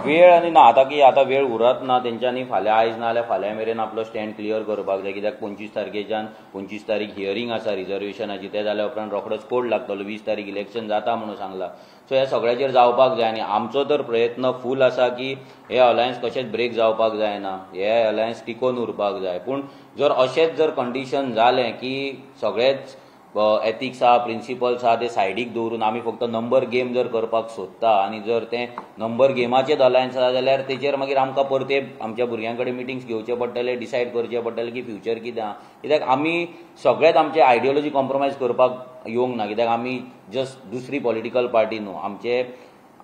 वेळ आनी ना आतां की आतां वेळ उरत ना तेंच्यांनी. फाल्यां आयज ना जाल्यार फाल्यां मेरेन आपलो स्टँड क्लियर करपाक जाय, कित्याक 25 तारखेच्यान 25 तारीख हियरींग आसा रिजर्वेशनाची, ते जाल्या उपरांत रोखडोच कोड लागतलो, 20 तारीख इलेक्शन जाता म्हणून सांगला. सो ह्या सगळ्याचेर जावपाक जाय आनी आमचो तर प्रयत्न फूल आसा की हे अलायन्स कशेंच ब्रेक जावपाक जायना, हे अलायन्स टिकोवन उरपाक जाय. पूण जर अशेंच जर कंडिशन जालें की सगळेच एथिक्स आहा, प्रिंसिपल्स आहा ते सायडीक दवरून आमी फक्त नंबर गेम जर करपाक सोदता आनी जर तें नंबर गेमाचेच अलायन्स आसा जाल्यार तेचेर मागीर आमकां परते आमच्या भुरग्यां कडेन मिटिंग्स घेवचे पडटले, डिसायड करचें पडटलें की फ्युचर कितें आहा. कित्याक आमी सगळेच आमचे आयडियोलॉजी कॉम्प्रोमायज करपाक येवंक ना, कित्याक आमी जस्ट दुसरी पॉलिटिकल पार्टी न्हू.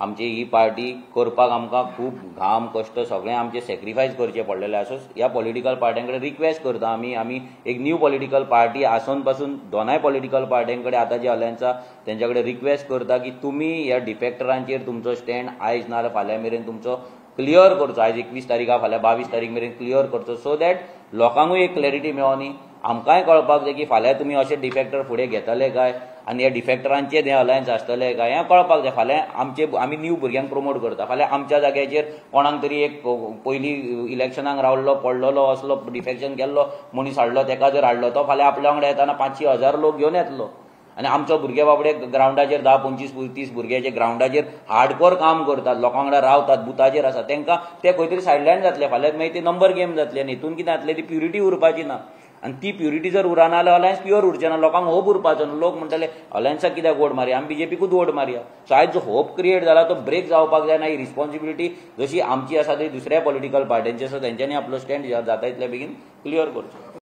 आमची ही पार्टी करपाक आमकां खूब घाम कश्ट सगळें आमचें सॅक्रिफायस करचें पडलेलें आसा. सो ह्या पॉलिटिकल पार्ट्यां कडेन रिक्वेस्ट करता आमी, आमी एक न्यू पॉलिटिकल पार्टी आसून पासून दोनाय पॉलिटिकल पार्ट्यां कडेन आतां जे अलायन्स आसा तेंच्या कडेन रिक्वेस्ट करता की तुमी ह्या डिफेक्टरांचेर तुमचो स्टँड आयज ना जाल्यार फाल्यां मेरेन तुमचो क्लियर करचो. आयज 21 तारीख आहा, फाल्यां 22 तारीख मेरेन क्लियर करचो, सो that लोकांकूय एक क्लॅरिटी मेळोनी, आमकांय कळपाक जाय की फाल्यां तुमी अशे डिफेक्टर फुडें घेतले काय आनी ह्या डिफेक्टरांचेच हें अलायन्स आसतलें काय हें कळपाक जाय. फाल्यां आमचे आमी न्यू भुरग्यांक प्रमोट करता, फाल्यां आमच्या जाग्याचेर कोणाक तरी एक पयलीं इलेक्शनाक रावल्लो पडलेलो असलो डिफेक्शन केल्लो मनीस हाडलो, तेका जर हाडलो तो फाल्यां आपल्या वांगडा येताना 500-1000 लोक घेवन येतलो आनी आमचो भुरगे बाबडे ग्रावंडाचेर 10, 25, 30 भुरगे जे ग्रावंडाचेर हार्डकोर काम करतात, लोकां वांगडा रावतात, बुथाचेर आसा, तेंकां ते खंय तरी सायडलायन जातले. फाल्यां मागीर ती नंबर गेम जातली आनी हितून कितें जातलें, ती प्युरिटी उरपाची ना आनी ती प्युरिटी जर उरना जाल्यार अलायन्स प्युअर उरचें ना, लोकांक होप उरपाचो ना. लोक म्हणटले अलायन्साक कित्याक वोट मारया, आमी बीजेपीकूच वोट मारया. सो आयज जो होप क्रिएट जाला तो ब्रेक जावपाक जायना. ही रिस्पॉन्सिबिलिटी जशी आमची आसा ती दुसऱ्या पॉलिटिकल पार्ट्यांची आसा, तेंच्यांनी आपलो स्टँड जाता इतले बेगीन क्लियर करचो.